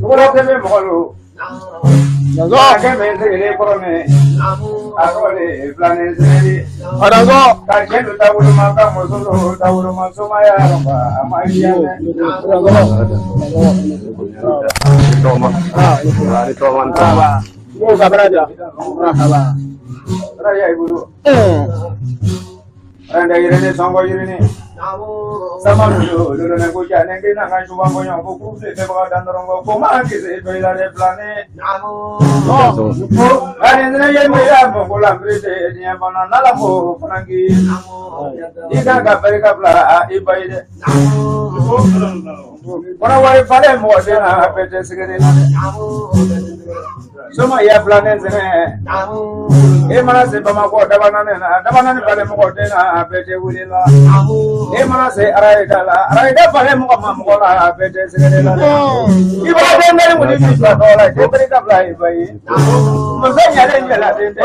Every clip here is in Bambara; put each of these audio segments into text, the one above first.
Togola TV mɔgɔ lo. Kɛ mɛ sigilen kɔrɔ mɛ. A tɔgɔ de ye filanin sɛnɛli. Ka cɛ don tawoloma ka muso don tawoloma somaya a ma diya dɛ. Raja i bolo. Randa yirini sɔngɔ yirini. Sama lolo lolo ne ko ja ne kina ka juba ko ɲɔgɔn ko k'u se tɛbaga dan dɔrɔn ko ko ma kisi to i la dɛ filanin. Ani ne ye mi ya mɔ ko la miiri tɛ diɲɛ kɔnɔ n'ala m'o fana k'i i kan ka barika bila i ba ye dɛ. Kɔnɔ wari falen mɔgɔ den na a bɛɛ tɛ sigiri la dɛ. Soma ya filanin sɛnɛ. E mana se Bamakɔ dabanani na dabanani falen mɔgɔ den na a bɛɛ tɛ wuli la. E mana se arayida la arayida falen mɔgɔ ma mɔgɔ la a bɛɛ tɛ sigiri la dɛ. I b'a den kelen wuli k'i jɔ dɔ la i tɛ barika bila i ba ye. Muso ɲalen ɲɛla den tɛ.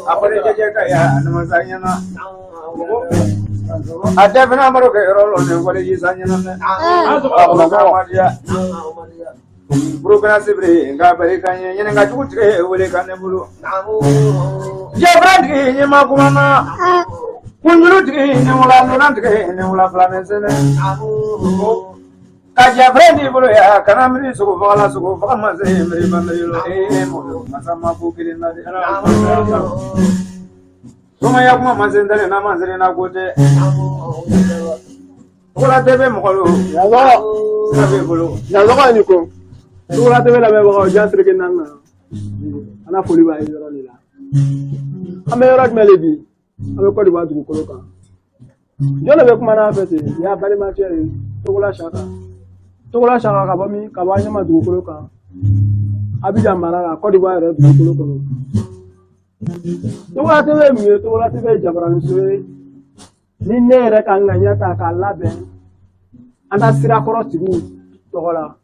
A ko ne jɛjɛ ka ya namasa ɲɛna. A tɛ fana baro kɛ yɔrɔ lɔ ne wale ji san ɲɛna dɛ. A ma diya. Burukina sibiri nka barika ɲɛ ɲininka jugu tigɛ wele ka ne bolo. Jɛfara tigi ɲɛ ma kuma na. Kunjuru tigi ni wula lolan tigi ni wula filanin sɛnɛ. Ka jɛfara t'i bolo ya kana miiri sogo faga la sogo faga ma se miiri ma miiri la. Ee mɔgɔ masa ma ko kelen na dɛ. Somaya kuma ma se ntɛnɛn n'a ma se n'a ko tɛ. Togola TV mɔgɔ lo. Sira b'e bolo. Yanzɔgɔ ni ko. Togola TV lamɛnbagaw diɲɛ seleke naani na. An na foli b'a ye yɔrɔ de la. An bɛ yɔrɔ jumɛn de bi? An bɛ Côte d'Ivoire dugukolo kan. Jɔn de bɛ kuma n'an fɛ ten? Nin y'a balimakɛ ye Togola Saka. Togola Saka ka bɔ min? Ka bɔ an ɲɛma dugukolo kan. Abidjan mara la Côte d'Ivoire yɛrɛ dugukolo kɔnɔ. Togola TV ye mun ye? Togola TV ye jabaraninso ye. Ni ne yɛrɛ ka ŋaniya ta k'a labɛn an ta sirakɔrɔ tigiw tɔgɔ la.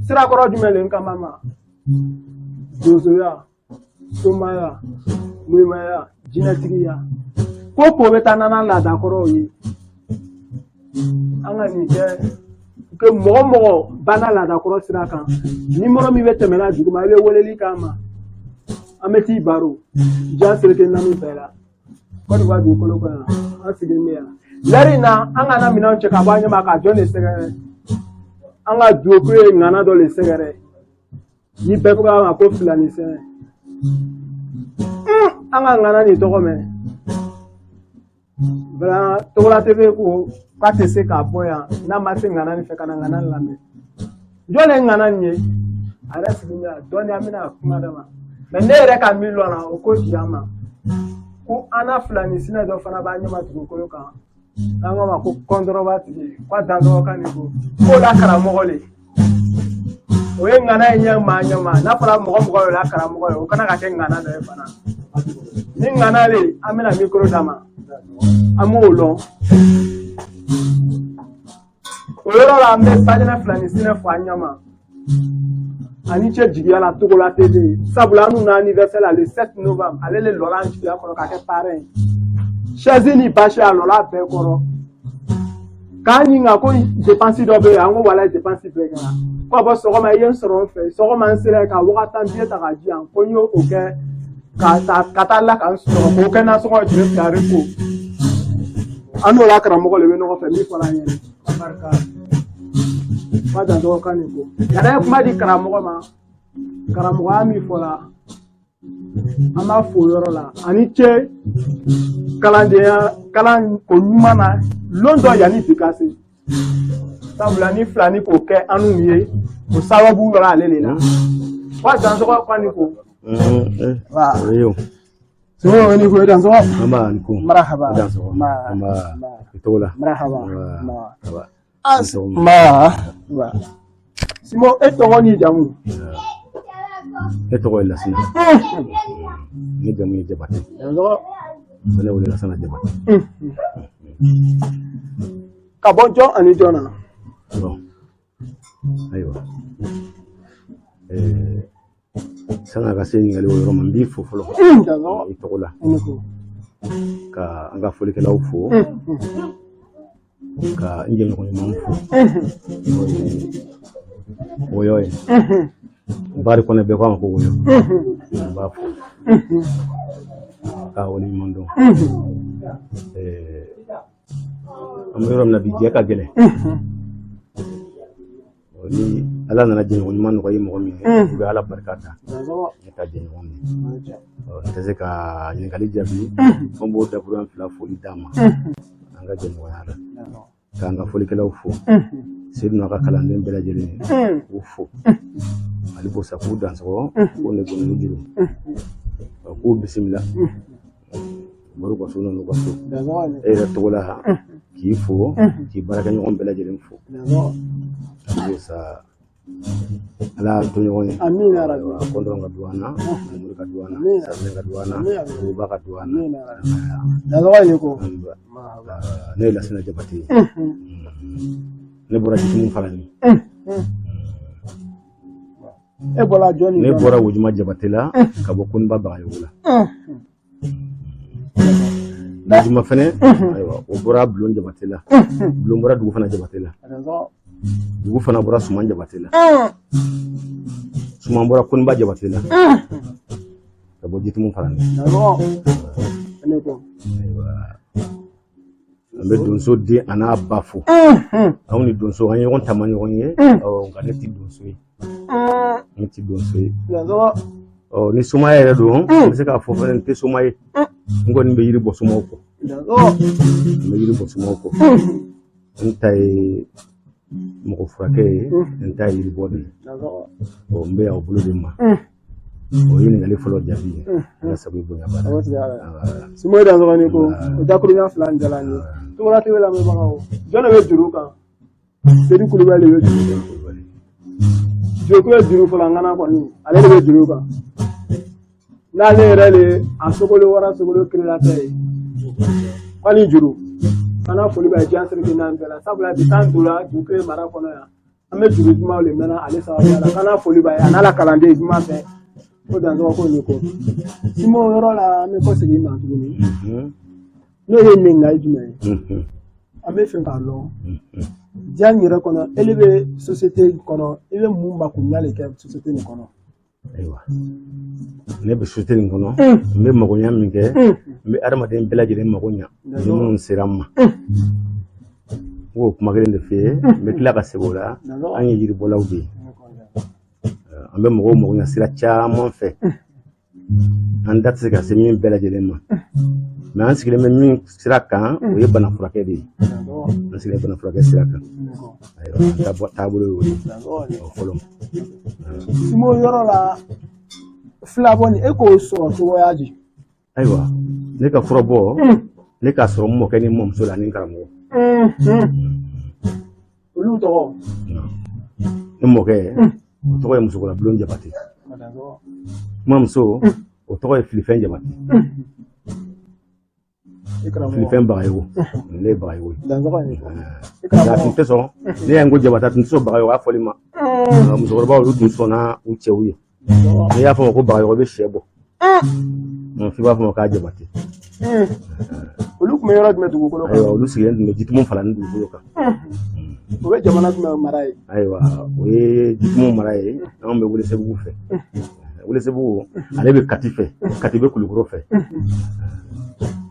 Sirakɔrɔ jumɛn le n kan b'a ma? Donsoya, somaya, morimaya, jinɛtigiya. Ko ko bɛ taa n'an laadakɔrɔw ye. An ka nin kɛ ke mɔgɔ mɔgɔ banna laadakɔrɔ sira kan nimɔrɔ min bɛ tɛmɛ n'a duguma i bɛ weleli k'a ma an bɛ t'i baro diɲɛ seleke naani bɛɛ la Côte d'Ivoire dugukolo kan yan an sigilen bɛ yan lɛri in na an kana minɛnw cɛ ka bɔ an ɲɛma ka jɔn de sɛgɛrɛ an ka duwawu ye ŋana dɔ de sɛgɛrɛ ni bɛɛ ko a ma ko filani sɛnɛ an ka ŋana nin tɔgɔ mɛn vraiment Togola TV ko k'a tɛ se k'a bɔ yan n'a ma se ŋana nin fɛ ka na ŋana nin lamɛn jɔn de ye ŋana nin ye a yɛrɛ sigilen bɛ yan dɔɔni an bɛna kuma d'a ma mais ne yɛrɛ ka min lɔn a la o ko di an ma ko an na filani sinɛ dɔ fana b'an ɲɛma dugukolo kan n'an k'a ma ko kɔndɔrɔba tigi k'a dansɔgɔ kan nin ko k'o la karamɔgɔ le o ye ŋana ye ɲɛ maa ɲɛ ma n'a fɔra mɔgɔ mɔgɔ y'o la karamɔgɔ ye o kana ka kɛ ŋana dɔ ye fana ni ŋana le an bɛna mikoro d'a ma an b'o lɔn o yɔrɔ la an bɛ bajɛnɛ filani sinɛ fɔ an ɲɛ ma ani cɛ jigiya la Togola TV sabula an n'u anniversaire la le 7 novembre ale le lɔra an jigiya kɔrɔ ka kɛ parrain ye chaise ni bâche a lɔra bɛɛ kɔrɔ k'an ɲininka ko dépense dɔ bɛ yen an ko walayi dépense bɛɛ kɛra ko a bɔ sɔgɔma i ye n sɔrɔ n fɛ sɔgɔma n sera yen ka 10 000 billet ta k'a di yan ko n y'o kɛ ka taa ka taa la ka n sɔrɔ k'o kɛ nasɔngɔ ye tile 2 repos an n'o la karamɔgɔ de bɛ ɲɔgɔn fɛ min fɔra an ɲɛna fa dansɔgɔ kan nin ko yɛrɛ ye kuma di karamɔgɔ ma karamɔgɔya min fɔra an b'a fo yɔrɔ la ani ce kalandenya kalan ko ɲuman na lon dɔ yanni bi ka se sabula ni filani k'o kɛ an n'u ye o sababu yɔrɔ ale de la fa dansɔgɔ kan nin ko. Sɔgɔma ni ko dansɔgɔ. Nba ni ko. Marahaba. Dansɔgɔ. Nba. I tɔgɔ la. Marahaba. Nba. Ma. Simon e tɔgɔ n'i jamu. Ne tɔgɔ ye Lasina. Ne jamu ye Jabate. Dansɔgɔ. Ne wele Lasana Jabate. Ka bɔ jɔn ani jɔn na. Bon. Ayiwa. San'a ka se ɲininkali o yɔrɔ ma n b'i fo fɔlɔ i tɔgɔ la ka an ka folikɛlaw fo. Ka n jɛɲɔgɔn ɲumanw fo, n'o ye Wɔyɔ ye. Bari kɔnɛ bɛɛ ko a ma ko Wɔyɔ. N b'a fo k'a waleɲuman dɔn. An bɛ yɔrɔ min na bi, jɛ ka gɛlɛn. Ni Ala nana jɛɲɔgɔn ɲuman nɔgɔya i mɔgɔ min ye, i bɛ Ala barika da. Ne ka jɛɲɔgɔn ye, n tɛ se ka ɲininkali jaabi, an b'o dakuruɲɛ fila foli d'a ma an ka jɛɲɔgɔnya la, k'an ka folikɛlaw fo, Sedu n'a ka kalanden bɛɛ lajɛlen k'u fo, Ali Bosa k'u dansɔgɔ, k'u ne ni juru, k'u bisimila Mori ka so, n'u ka so. E yɛrɛ tɔgɔ la k'i fo, k'i baarakɛɲɔgɔn bɛɛ lajɛlen fo. Ali Bosa, Ala y'an to ɲɔgɔn ye. Amiina yarabi. Kɔntɔn ka don an na, Mori ka don an na, Safinɛ ka don an na, Buba ka don an na. Dansɔgɔ ye ko. Ne ye Lasina Jabate ye. Ne bɔra Jitumu Falani. E bɔra jɔn ni? Ne bɔra Wojuma Jabate la, ka bɔ Koniba Bagayogo la. Wojuma fɛnɛ, ayiwa, o bɔra Bulon Jabate la. Bulon bɔra dugu fana Jabate la. Dugu fana bɔra Suman Jabate la. Suman bɔra Koniba Jabate la. Ka bɔ Jitumu Falani. Ayiwa, an bɛ donso den a n'a ba fo. Anw ni donso, an ye ɲɔgɔn taama ɲɔgɔn ye, nka ne ti donso ye. Ne ti donso ye. Ɔ, ni sumaya yɛrɛ don, n bɛ se k'a fɔ fɛnɛ n tɛ soma ye. N kɔni bɛ yiri bɔ somaw kɔ. N bɛ yiri bɔ somaw kɔ. N ta ye mɔgɔ furakɛ ye, n ta ye yiri bɔ de ye. Ɔ, n bɛ yan o bolo de ma. O ye ɲininkali fɔlɔ jaabi ye. Ala sago i bonya b'a la. Simo, dansɔgɔ ni ko, o dakuruɲɛ fila in diyara n ye. Togola TV lamɛnbagaw, jɔn de bɛ juru kan? Sedu Kulubali de bɛ juru kan. Joku ye juru fɔlɔ ŋana kɔni, ale de bɛ juru kan. N'ale yɛrɛ de a sogolo wara sogolo kirelatɛ ye. K'ale juru. Kana foli bɛ diɲɛ seleke naani bɛɛ la, sabula bi t'an donna Joku ye mara kɔnɔ yan. An bɛ juru dumanw de mɛnna ale sababuya la. Kana foli b'a ye, a n'a la kalanden jumɛn fɛ. Ko dansɔgɔ ko nin ko. Simo, yɔrɔ la, an bɛ kɔsegin i ma tuguni. N'o ye ɲininkali jumɛn ye? An bɛ fɛ k'a dɔn, diɲɛ in yɛrɛ kɔnɔ, e bɛ société kɔnɔ, i bɛ mun makoɲa de kɛ société nin kɔnɔ? Ayiwa, ne bɛ société nin kɔnɔ, n bɛ magoɲa min kɛ, n bɛ adamaden bɛɛ lajɛlen mago ɲa ni minnu sera n ma. N b'o kuma kelen de f'i ye, n bɛ tila ka segin o la. An ye yiribɔlaw de ye. An bɛ mɔgɔw mago ɲa sira caman fɛ. An da tɛ se ka se min bɛɛ lajɛlen ma. Mais an sigilen bɛ min sira kan, o ye bana furakɛ de ye. An sigilen bɛ bana furakɛ sira kan. Ayiwa, an ta taabolo y'o ye. O fɔlɔ. Simo, yɔrɔ la, filabɔ nin, e k'o sɔrɔ cogoya di? Ayiwa, ne ka furabɔ, ne k'a sɔrɔ n mɔkɛ ni n mɔmuso la ani n karamɔgɔ. Olu tɔgɔ? Ne mɔkɛ, o tɔgɔ ye Musokɔrɔba Bulon Jabate. N mamuso, o tɔgɔ ye Filifɛn Jabate. Filifɛn Bagayogo. Ne ye Bagayogo ye. Nka a tun tɛ sɔn, ne y'a ye ko Jabate, a tun tɛ sɔn Bagayogo a fɔli ma. Musokɔrɔbaw olu tun sɔnna u cɛw ye. N'i y'a fɔ ma ko Bagayogo, i bɛ sɛ bɔ. F'i b'a fɔ ma k'a Jabate. Olu tun bɛ yɔrɔ jumɛn dugukolo kan? Ayiwa, olu sigilen tun bɛ Jitumu Falani dugukolo kan. O bɛ jamana jumɛn mara ye? Ayiwa, o ye Jitumu mara ye. Anw bɛ Welesebugu fɛ. Welesebugu, ale bɛ Kati fɛ. Kati bɛ Kulukɔrɔ fɛ.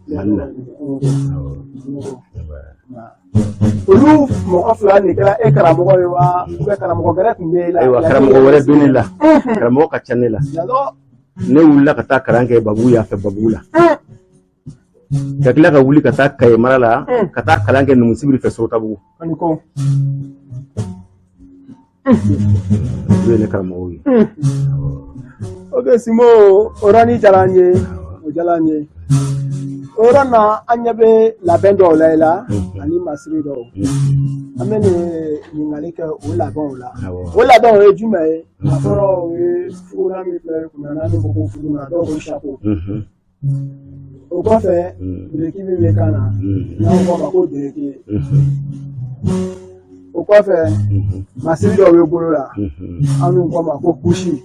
Mali la. Olu mɔgɔ fila de kɛra e karamɔgɔ ye wa, ou bien karamɔgɔ wɛrɛ tun bɛ e la? Ayiwa, karamɔgɔ wɛrɛ bɛ ne la. Karamɔgɔ ka ca ne la. Ne wulila ka taa kalan kɛ Babugu y'a fɛ, Babugu la. Ka tila ka wuli ka taa Kaye mara la, ka taa kalan kɛ Numusibiri fɛ, Sorotabugu. Olu ye ne karamɔgɔw ye. Ok Simo, o yɔrɔnin diyara n ye, o diyara n ye. O yɔrɔ na, an ɲɛ bɛ labɛn dɔw la i la ani masiri dɔw. An bɛ nin ɲininkali kɛ o labɛnw la. O labɛnw ye jumɛn ye? A fɔlɔ, o ye fugula min filɛ kunna, n'an bɛ fɔ ko fugula, dɔw ko chapeau. O kɔfɛ, duloki min bɛ kan na, n'an ko a ma ko duloki. O kɔfɛ, masiri dɔw bɛ bolo la, an n'u ko a ma ko kusi.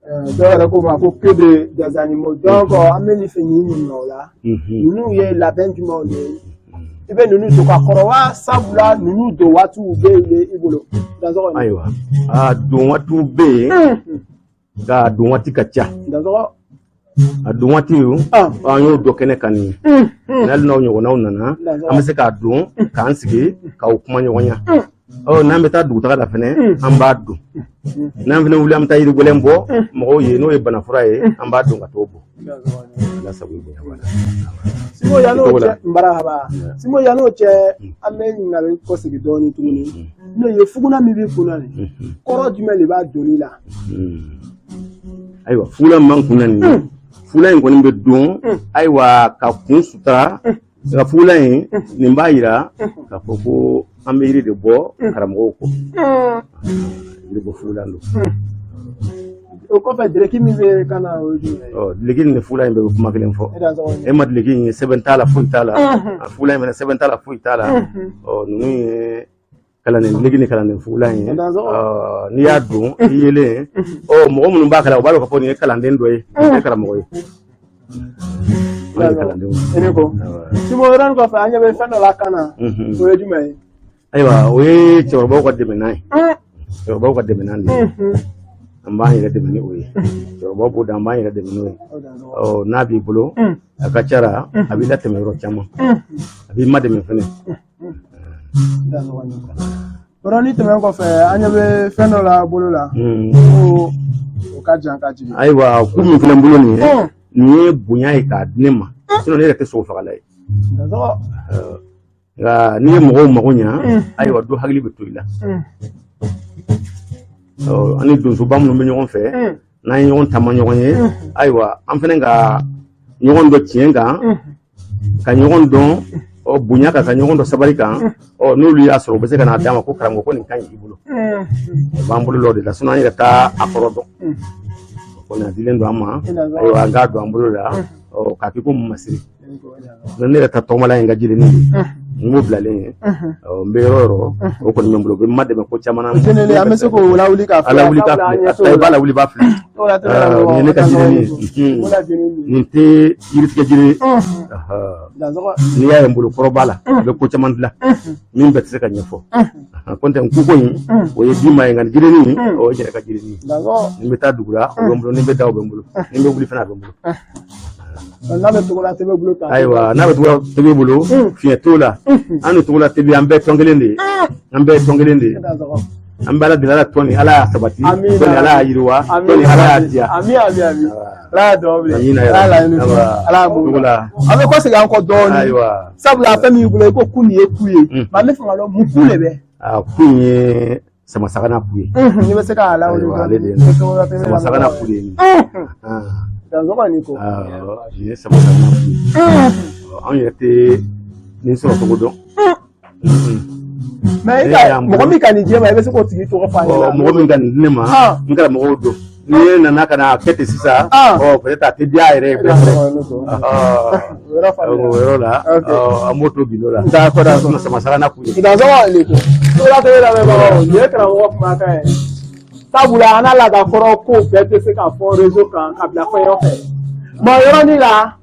Dɔw yɛrɛ ko ma ko queue de des animaux. Donc an bɛ nin fɛ nin ɲininka o la. Ninnu ye labɛn jumɛnw de ye? I bɛ ninnu don ka kɔrɔ wa, sabula ninnu don waatiw bɛ yen i bolo? Dansɔgɔ. Ayiwa, a don waatiw bɛ yen, nka a don waati ka ca. Dansɔgɔ. A don waati, an y'o dɔn kɛnɛ kan nin ye. N'hali n'aw ɲɔgɔnnaw nana, an bɛ se k'a don k'an sigi k'aw kuma ɲɔgɔnya. Ɔ, n'an bɛ taa dugutaga la fɛnɛ, an b'a don. N'an fɛnɛ wuli, an bɛ taa yiri gɛlɛn bɔ mɔgɔw ye, n'o ye banafura ye, an b'a don ka t'o bɔ. Ala sago i bonya b'a la. Simo, yan'o cɛ, n barahaba Simo, yan'o cɛ, an bɛ ɲininkali kɔsegin dɔɔnin tuguni, n'o ye fuguna min b'i kunna nin, kɔrɔ jumɛn de b'a donni la? Ayiwa, fugula min b'an kunna nin ye, fugula in kɔni bɛ don, ayiwa, ka kun sutura. Nka fugula in nin b'a yira k'a fɔ ko an bɛ yiri de bɔ karamɔgɔw kɔ, yiri bɔ fugulan don. O kɔfɛ, duloki min bɛ kan na, o ye jumɛn ye? Ɔ, duloki ni fugula in bɛɛ bɛ kuma kelen fɔ. E ma duloki in ye, sɛbɛn t'a la, foyi t'a la. A fugula in fana, sɛbɛn t'a la, foyi t'a la. Ɔ, ninnu ye kalanden duloki ni kalanden fugulan ye. N'i y'a don i yelen, ɔ, mɔgɔ minnu b'a kalan, u b'a dɔn k'a fɔ nin ye kalanden dɔ ye, nin ye karamɔgɔ ye. I ni ko Simo, yɔrɔnin kɔfɛ, an ɲɛ bɛ fɛn dɔ la kan na, o ye jumɛn ye? Ayiwa, o ye cɛkɔrɔbaw ka dɛmɛnan ye, cɛkɔrɔbaw ka dɛmɛnan de ye. An b'an yɛrɛ dɛmɛ ni o ye. Cɛkɔrɔbaw b'o da, an b'an yɛrɛ dɛmɛ n'o ye. Ɔ, n'a b'i bolo, a ka ca la, a b'i latɛmɛ yɔrɔ caman, a b'i madɛmɛ fɛnɛ. Yɔrɔnin tɛmɛnen kɔfɛ, an ɲɛ bɛ fɛn dɔ la bolo la, ko o ka jan ka jigin. Ayiwa, ku min filɛ n bolo nin ye, nin ye bonya ye k'a di ne ma, sinon ne yɛrɛ tɛ sogo fagala ye. Nka n'i ye mɔgɔw mago ɲa, ayiwa, dɔ hakili bɛ to i la. An ni donsoba minnu bɛ ɲɔgɔn fɛ, n'an ye ɲɔgɔn taama ɲɔgɔn ye, ayiwa, an fɛnɛ ka ɲɔgɔn dɔn tiɲɛ kan, ka ɲɔgɔn dɔn bonya kan, ka ɲɔgɔn dɔn sabali kan. Ɔ, n'olu y'a sɔrɔ, u bɛ se ka n'a d'a ma ko karamɔgɔ, ko nin ka ɲi i bolo. O b'an bolo la o de la, sinon an yɛrɛ t'a a kɔrɔ dɔn. O kɔni, a dilen don an ma, ayiwa, an k'a don an bolo la, ɔ, k'a kɛ ko masiri. Ne yɛrɛ ta tɔgɔmala ye n ka jirinin de ye, n b'o bilalen ye. N bɛ yɔrɔ o yɔrɔ, o kɔni bɛ n bolo, o bɛ n ma dɛmɛ ko caman na. Jeneli, an bɛ se k'o lawuli k'a filɛ? A lawuli k'a filɛ, a ta i b'a lawuli, b'a filɛ. Nin ye ne ka jirinin ye, nin tɛ yiritigɛ jiri ye. N'i y'a ye n bolo kɔrɔ b'a la, a bɛ ko caman dilan min bɛɛ tɛ se ka ɲɛfɔ. Ko n tɛ n kuko in, o ye di ma ye, nka nin jirinin, o ye n yɛrɛ ka jirinin ye. Ni n bɛ taa dugu la, o bɛ n bolo, ni n bɛ da, o bɛ n bolo, ni n bɛ wuli fana, a bɛ n bolo. N'a bɛ Togola TV bolo ta. Ayiwa, n'a bɛ Togola TV bolo, fiɲɛ t'o la. An ni Togola TV, an bɛɛ tɔn kelen de ye, an bɛɛ ye tɔn kelen de ye. An bɛ Ala deli, Ala tɔn nin, Ala y'a sabati, tɔn nin, Ala y'a yiriwa, tɔn nin, Ala y'a diya. Ami, ami, ami. Ala y'a dugawu minɛ, Ala y'a laɲini fɛ, Ala y'a bolo. An bɛ kɔsegin an kɔ dɔɔnin. Sabula fɛn min b'i bolo, i ko ku nin ye ku ye. Maa, n bɛ fɛ ka dɔn mun ku de bɛ. A ku in ye samasagana ku ye. N'i bɛ se k'a lawuli dɔɔnin. Samasagana ku de ye nin ye. Dansɔgɔ ni ko. Nin ye samasagana ku ye. Anw yɛrɛ tɛ nin sɔrɔ cogo dɔn. Mais i ka mɔgɔ min ka nin di e ma, i bɛ se k'o tigi tɔgɔ fɔ an ɲɛna? Mɔgɔ min ka nin di ne ma, n karamɔgɔw don. N'i nana ka na kɛ ten sisan, ɔ, peut-être a tɛ diya a yɛrɛ ye peut-être. O yɔrɔ la, an b'o to gindo la. D'accord, d'accord. Samasagana ku ye. Dansɔgɔ ni ko. Togola TV lamɛnbagaw, nin ye karamɔgɔ kumakan ye. Sabula an n'a laadakɔrɔ kow bɛɛ tɛ se ka fɔ réseau kan ka bila fɔ yɔrɔ fɛ. Mais yɔrɔnin la,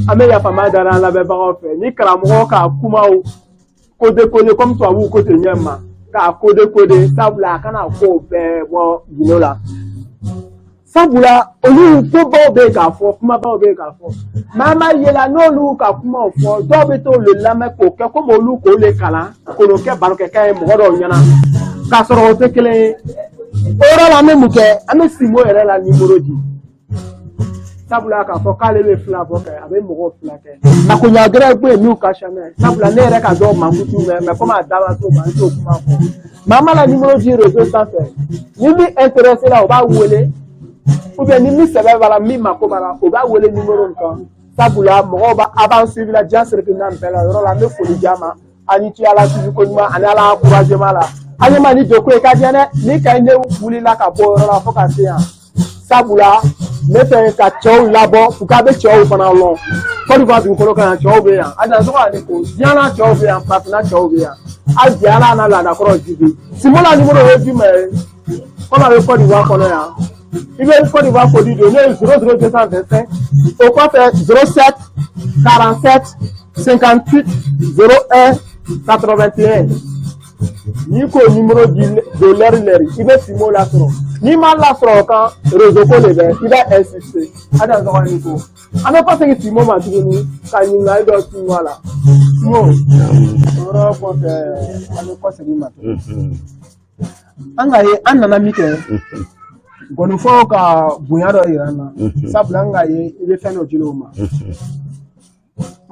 an bɛ yafama dara an lamɛnbagaw fɛ ni karamɔgɔ ka kumaw kode kode, comme tubabuw ko ten ɲɛ ma k'a kode kode, sabula a kana kow bɛɛ bɔ gindo la, sabula olu kobaw bɛ yen k'a fɔ, kumabaw bɛ yen k'a fɔ. Maa ma yela n'olu ka kumaw fɔ, dɔw bɛ t'olu lamɛn k'o kɛ komi olu k'o le kalan k'o kɛ barokɛkan ye mɔgɔ dɔw ɲɛna, k'a sɔrɔ o tɛ kelen ye. O yɔrɔ la, an bɛ mun kɛ? An bɛ Simo yɛrɛ la nimoro di, sabula k'a fɔ k'ale bɛ fila bɔ kɛ, a bɛ mɔgɔw fila kɛ. Makoɲa gɛrɛ bɛ yen n'u ka sɛmɛ, sabula ne yɛrɛ ka dɔw mankutu mɛn, mais komi a da ma s'o ma, n t'o kuma fɔ. Maa mana nimoro di réseau sanfɛ, ni min intéressé la, o b'a wele, ou bien ni min sɛbɛ b'a la, min mako b'a la, o b'a wele nimoro in kan, sabula mɔgɔw b'a a b'an suivi la diɲɛ seleke naani bɛɛ la. O yɔrɔ la, an bɛ foli di a ma, a ni ce ala suivi ko ɲuman ani ala encouragement la. An ɲɛ ma ni joko ye ka diya dɛ, ni ka ne wulila ka bɔ o yɔrɔ la fo ka se yan, sabula ne fɛ ka cɛw labɔ u k'a bɛ cɛw fana lɔn. Côte d'Ivoire dugukolo kan yan, cɛw bɛ yan, a dan sɔgɔ ani ko diɲɛ na, cɛw bɛ yan, farafinna cɛw bɛ yan. Hali bi ala n'a laadakɔrɔ jigi. Simo la nimoro ye jumɛn ye? Komi a bɛ Côte d'Ivoire kɔnɔ yan, i bɛ Côte d'Ivoire code don, n'o ye 00225, o kɔfɛ 07 47. 58 01 81. N'i k'o numéro di de l'heure l'heure, i bɛ Simo lasɔrɔ. N'i m'a lasɔrɔ o kan, réseau ko de bɛ, i bɛ insister. A dan tɔgɔ ni ko. An bɛ kɔsegin Simo ma tuguni ka ɲininkali dɔ tun a la. Simo, o yɔrɔ kɔfɛ, an bɛ kɔsegin ma tuguni. An ka ye an nana min kɛ, gɔnifɔw ka bonya dɔ yira an na, sabula an ka ye i bɛ fɛn dɔ di o ma.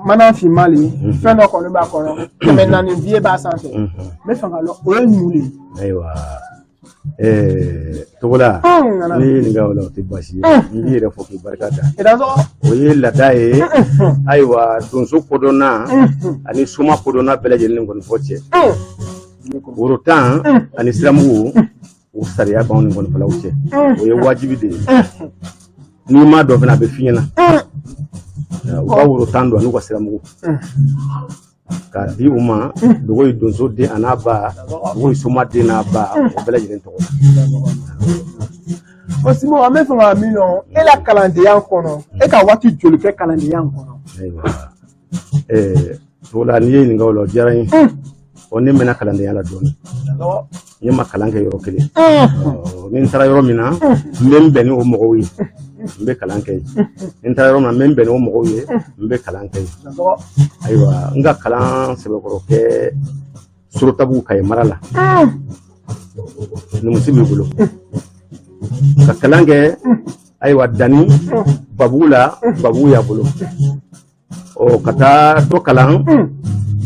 Mana finman le, fɛn dɔ kɔni b'a kɔnɔ, 400 biye b'a sanfɛ. N bɛ fɛ ka lɔn o ye mun de ye. Ayiwa, Togola, n'i ye ɲininka o la, o tɛ baasi ye. N b'i yɛrɛ fo k'i barika da. O ye laada ye. Ayiwa, donso kodɔnna ani soma kodɔnna bɛɛ lajɛlen ni gɔnifɔ cɛ. Woro tan ani siramugu, o sariya b'anw ni gɔnifɔlaw cɛ. O ye wajibi de ye. N'i m'a dɔn fana, a bɛ f'i ɲɛna. U ka woro tan don an'u ka siramugu k'a di u ma. Dogo ye donso den a n'a ba, dogo ye soma den n'a ba, o bɛɛ lajɛlen tɔgɔ la. O Simo, an bɛ fɛ ka min lɔn, e la kalandenya kɔnɔ, e ka waati joli kɛ kalandenya kɔnɔ? Ayiwa, Togola, n'i ye ɲininka o la, o diyara n ye. Ɔ, ne mɛnna kalandenya la dɔɔnin. Ne ma kalan kɛ yɔrɔ kelen. Ni n taara yɔrɔ min na, n bɛ n bɛn ni o mɔgɔw ye, n bɛ kalan kɛ yen. Ni n taara yɔrɔ min na, n bɛ n bɛn ni o mɔgɔw ye, n bɛ kalan kɛ yen. Ayiwa, n ka kalan sɛbɛkɔrɔ kɛ Sorotabugu, Kaye mara la, numusi b'i bolo ka kalan kɛ. Ayiwa, danni Babugu la, Babugu y'a bolo. Ɔ, ka taa dɔ kalan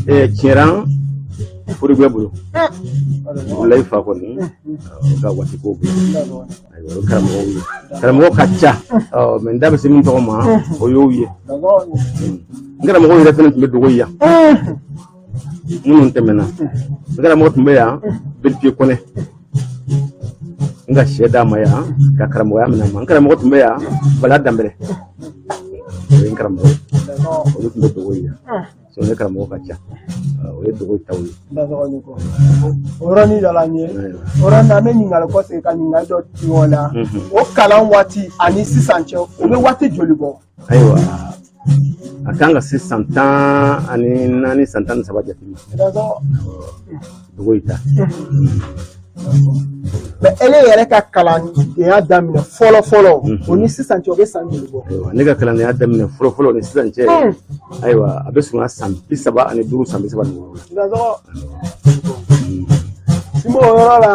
Tiɲɛran, Foribɛ bolo. Wulayi fa kɔni ka waati ko bolo. Ayiwa, o karamɔgɔw ye, karamɔgɔ ka ca, mɛ n da bɛ se min tɔgɔ ma, o y'o ye. N karamɔgɔw yɛrɛ fɛnɛ tun bɛ Dogo yan, minnu tɛmɛna. N karamɔgɔ tun bɛ yan, Beretiye Kɔnɛ, n ka sɛ d'a ma yan ka karamɔgɔya minɛ a ma. N karamɔgɔ tun bɛ yan, Bala Danbɛlɛ, o ye n karamɔgɔ ye. Olu tun bɛ Dogo yan. So ne karamɔgɔ ka ca, o ye Dogo taw ye. O yɔrɔnin dɔ la n ye, o yɔrɔnin na, an bɛ ɲininkali kɔsegin ka ɲininkali dɔ tun o la. O kalan waati ani sisan cɛ, o bɛ waati joli bɔ? Ayiwa, a kan ka se san 14, san 13 jate ma, Dogo ta. Mɛ ele yɛrɛ ka kalandenya daminɛ fɔlɔ fɔlɔ, o ni sisan cɛ, o bɛ san joli bɔ? Ayiwa, ne ka kalandenya daminɛ fɔlɔ fɔlɔ ni sisan cɛ, ayiwa, a bɛ surunya san 35, san 36 la. Simo, o yɔrɔ la,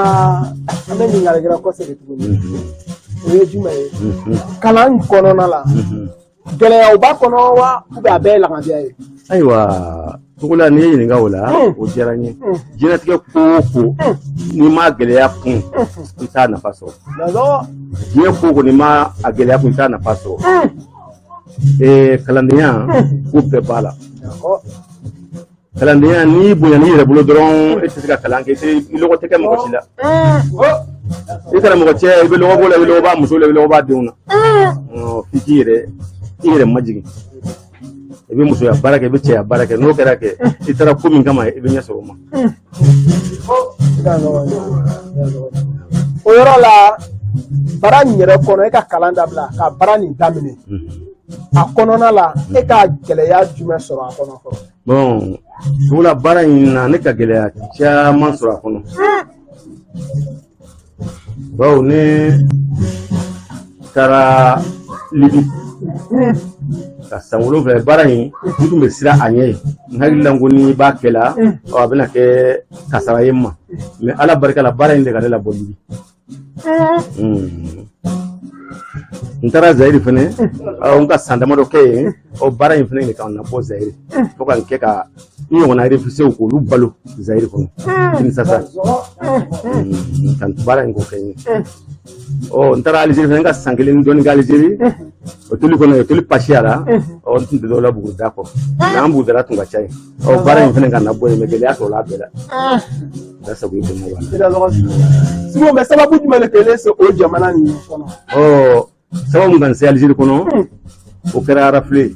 an bɛ ɲininkali kɛra kɔsegin tuguni. O ye jumɛn ye? Kalan kɔnɔna la, gɛlɛyaw b'a kɔnɔ wa, ou bien a bɛɛ ye lakandiya ye? Ayiwa, Togola, n'i ye ɲininka o la, o diyara n ye. Diɲɛlatigɛ ko o ko, n'i m'a gɛlɛya kun, i t'a nafa sɔrɔ. Diɲɛ ko o ko, n'i m'a a gɛlɛya kun, i t'a nafa sɔrɔ. Kalandenya ko bɛɛ b'a la. Kalandenya, n'i bonya n'i yɛrɛ bolo dɔrɔn, e tɛ se ka kalan kɛ, i lɔgɔ tɛ kɛ mɔgɔ si la. I karamɔgɔ cɛ, i bɛ lɔgɔ b'o la, i bɛ lɔgɔ b'a muso la, i bɛ lɔgɔ b'a denw na. F'i k'i yɛrɛ i yɛrɛ majigin. I bɛ musoya baara kɛ, i bɛ cɛya baara kɛ. N'o kɛra kɛ, i taara ko min kama, i bɛ ɲɛ sɔrɔ o ma. O yɔrɔ la, baara nin yɛrɛ kɔnɔ, e ka kalan dabila ka baara nin daminɛ, a kɔnɔna la, e ka gɛlɛya jumɛn sɔrɔ a kɔnɔ fɔlɔ? Bon, Togola, baara in na, ne ka gɛlɛya caman sɔrɔ a kɔnɔ, bawo ne taara Libi ka san 7. Baara in, n tun bɛ siran a ɲɛ ye. N hakili la ko n'i b'a kɛ la, a bɛna kɛ kasara ye n ma. Mɛ Ala barika la, baara in de ka ne labɔ Libi. N taara Zayiri fɛnɛ, n ka san damadɔ kɛ yen. O baara in fɛnɛ de ka n nabɔ Zayiri, fo ka n kɛ ka n ɲɔgɔnna réfugiéw k'olu balo Zayiri kɔnɔ, Kinshasa, ka baara in k'o kɛ n ye. Ɔ, n taara Alizeri fɛnɛ, n ka san kelen dɔɔni kɛ Alizeri, o toli kɔnɔ, o toli pasi a la. Ɔ, n tun tɛ dɔw la buguda kɔ, nka an bugudala tun ka ca yen. Ɔ, baara in fɛnɛ ka na bɔ yen, mɛ gɛlɛya sɔrɔla a bɛɛ la. Ala sago i bonya b'a la. Simo, mɛ sababu jumɛn de k'ele se o jamana ninnu kɔnɔ? Ɔ, sababu min ka n se Alizeri kɔnɔ, o kɛra rafle ye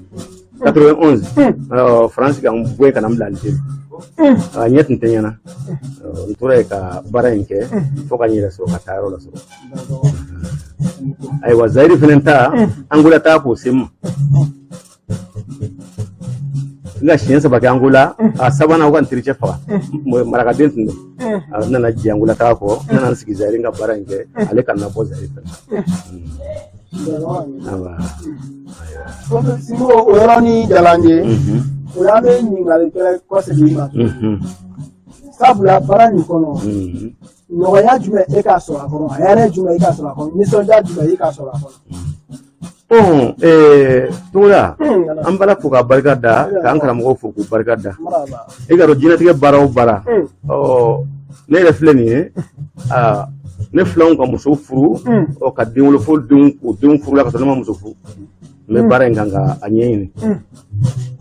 91. Ɔ, Faransi ka n bɔ yen ka na n bila Alizeri. A ɲɛ tun tɛ ɲɛna. N tora yen ka baara in kɛ fo ka n yɛrɛ sɔrɔ ka taa yɔrɔ la sɔrɔ. Ayiwa, Zayiri fɛnɛ ta, Angola ta k'o se n ma. N ka siɲɛ 3 kɛ Angola, a sabanan o ka n tericɛ faga. Marakaden tun don. A nana jɛ Angola taga kɔ, n nana n sigi Zayiri n ka baara in kɛ, ale ka na bɔ Zayiri fɛnɛ. Awa. Simo, o yɔrɔnin diyara n ye. O la an bɛ ɲininkali kɛlɛ kɔsegin i ma. Sabula baara nin kɔnɔ, nɔgɔya jumɛn e k'a sɔrɔ a kɔnɔ, hɛrɛ jumɛn e k'a sɔrɔ a kɔnɔ, nisɔndiya jumɛn e k'a sɔrɔ a kɔnɔ? Bon, Togola, an b'Ala fo k'a barika da, k'an karamɔgɔw fo k'u barika da. E k'a dɔn diɲɛlatigɛ baara o baara, ɔ ne yɛrɛ filɛ nin ye, aa ne filanw ka muso furu, ɔ ka den wolo fo denw o denw furula ka sɔrɔ ne ma muso furu. N bɛ baara in kan ka a ɲɛɲini.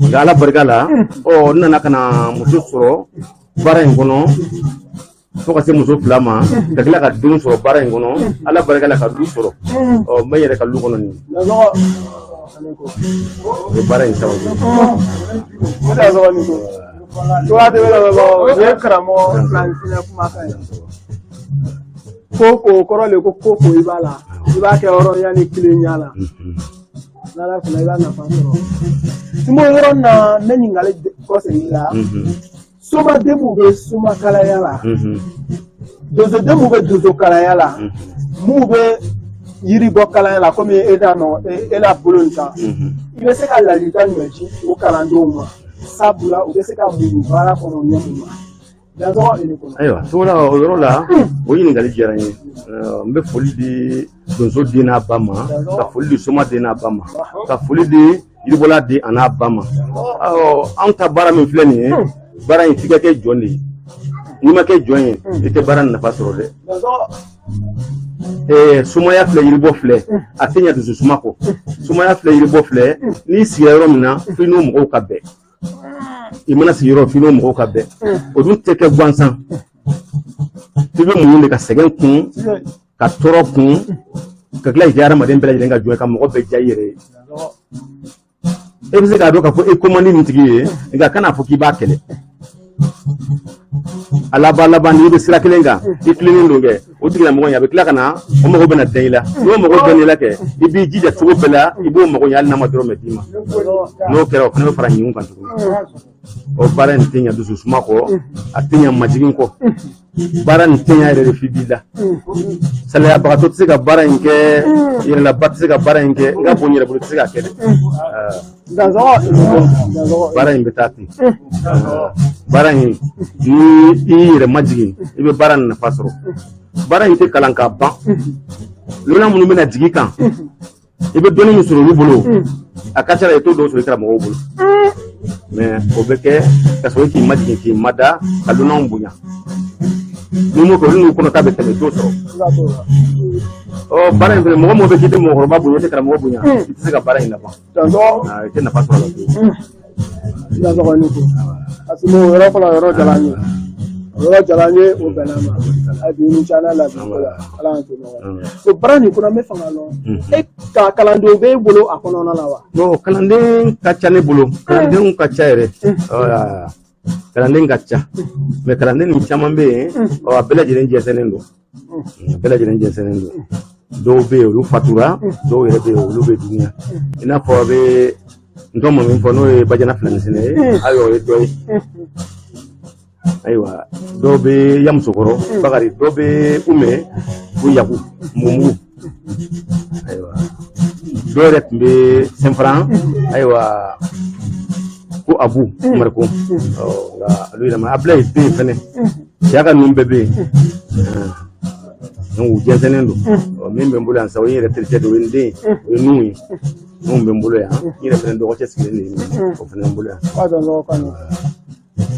Nka Ala barika la, ɔ n nana ka na muso sɔrɔ baara in kɔnɔ, fo ka se muso 2 ma, ka tila ka denw sɔrɔ baara in kɔnɔ, Ala barika la ka du sɔrɔ. Ɔ n bɛ n yɛrɛ ka lu kɔnɔ nin ye. O ye baara in sababu ye. O ye karamɔgɔ filaninfinɛ kumakan ye. Ko o kɔrɔ le ko ko i b'a la, i b'a kɛ hɔrɔnya ni tilenya la. N'Ala sɔnna i b'a nafa sɔrɔ. Simo, yɔrɔ in na n bɛ ɲininkali kɔsegin i la. Somaden mun bɛ somakalaya la, donsoden mun bɛ donsokalaya la, mun bɛ yiribɔ kalaya la, komi e t'a nɔ e la bolo nin kan, i bɛ se ka ladilikan jumɛn di o kalandenw ma, sabula u bɛ se ka muɲu baara kɔnɔ ɲɛ mun ma? Dansɔgɔ i ni kɔnɔ. Ayiwa, Togola, o yɔrɔ la, o ɲininkali diyara n ye. N bɛ foli di donso den n'a ba ma, ka foli di soma den n'a ba ma, ka foli di yiribɔla den a n'a ba ma. Awɔ, anw ta baara min filɛ nin ye, baara in f'i ka kɛ jɔn de ye. N'i ma kɛ jɔn ye, i tɛ baara nafa sɔrɔ dɛ. Sumaya filɛ, yiribɔ filɛ, a tɛ ɲɛ dusu suma kɔ. Sumaya filɛ, yiribɔ filɛ, n'i sigira yɔrɔ min na, f'i n'o mɔgɔw ka bɛn. I mana sigi yɔrɔ, f'i n'o mɔgɔw ka bɛn. O dun tɛ kɛ gansan. F'i bɛ muɲu de ka sɛgɛn kun, ka tɔɔrɔ kun, ka tila k'i kɛ hadamaden bɛɛ lajɛlen ka jɔn ye, ka mɔgɔ bɛɛ diya i yɛrɛ ye. E bɛ se k'a dɔn k'a fɔ e ko man di nin tigi ye, nka kan'a fɔ k'i b'a kɛlɛ. A laban laban, n'i bɛ sira kelen kan, i tilennen don kɛ, o tigilamɔgɔ in a bɛ tila ka na, o mago bɛna dɛn i la. N'o mago dɛn i la kɛ, i b'i jija cogo bɛɛ la, i b'o mago ɲɛ hali n'a ma dɔrɔmɛ d'i ma. N'o kɛra, o fana bɛ fara ɲinw kan tuguni. O baara in tɛ ɲɛ dusu suma kɔ, a tɛ ɲɛ majigin kɔ. Baara nin tɛ ɲɛ yɛrɛ de f'i b'i la. Salayabagatɔ tɛ se ka baara in kɛ, yɛrɛlaba tɛ se ka baara in kɛ, n ka bon yɛrɛ bolo tɛ se k'a kɛ dɛ. Baara in bɛ taa ten. Baara in, ni i y'i yɛrɛ majigin, i bɛ baara in nafa sɔrɔ. Baara in tɛ kalan ka ban. Lonna minnu bɛna jigin kan, i bɛ dɔnni min sɔrɔ olu bolo, a ka ca la i t'o dɔw sɔrɔ i karamɔgɔw bolo. Mais o bɛ kɛ ka sɔrɔ k'i majigin, k'i mada, ka lonnanw bonya. N'i m'o kɛ, olu n'u kɔnɔta bɛ tɛmɛ, i t'o sɔrɔ. Ɔ baara in fɛnɛ, mɔgɔ mɔgɔ bɛ k'i tɛ mɔgɔkɔrɔba bonya, i tɛ karamɔgɔ bonya, i tɛ se ka baara in laban. I tɛ nafa sɔrɔ a la fiyewu. Dansɔgɔ ni ko. Parce que o yɔrɔ fɔlɔ, yɔrɔ diyara n ye. O yɔrɔ diyara n ye, o bɛnna ma. Hali bi i ni ce an n'a ladon ko la. Ala k'an to ɲɔgɔn ye. O baara nin kɔnɔ, n bɛ fɛ k'a lɔn. E ka kalandenw b'e bolo a kɔnɔna la wa? Bon, kalanden ka ca ne bolo, kalandenw ka ca yɛrɛ. Kalanden ka ca, mais kalanden nin caman bɛ yen, ɔ a bɛɛ lajɛlen jɛnsɛnnen don. A bɛɛ lajɛlen jɛnsɛnnen don. Dɔw bɛ yen, olu fatura, dɔw yɛrɛ bɛ yen, olu bɛ dunuya. I n'a fɔ a bɛ n tɔ min fɔ, n'o ye Bajana Filaninsinɛ ye, ayiwa, o ye dɔ ye. Ayiwa, dɔw bɛ Yamusokɔrɔ, Bakari, dɔw bɛ Umɛ, ko Yaku, Mumugu. Ayiwa, dɔw yɛrɛ tun bɛ Sɛnfaran, ayiwa, ko Abu Mariko. Nka olu yɛrɛ ma, Abilayi bɛ yen fɛnɛ. Cɛ ka ninnu bɛɛ bɛ yen. Donc u jɛnsɛnnen don. Min bɛ n bolo yan sa, o ye n yɛrɛ terikɛ de ye, o ye n den ye, o ye Nuhu ye. Nuhu bɛ n bolo yan, n yɛrɛ fɛnɛ dɔgɔcɛ sigilen de ye, o fɛnɛ bɛ n bolo yan.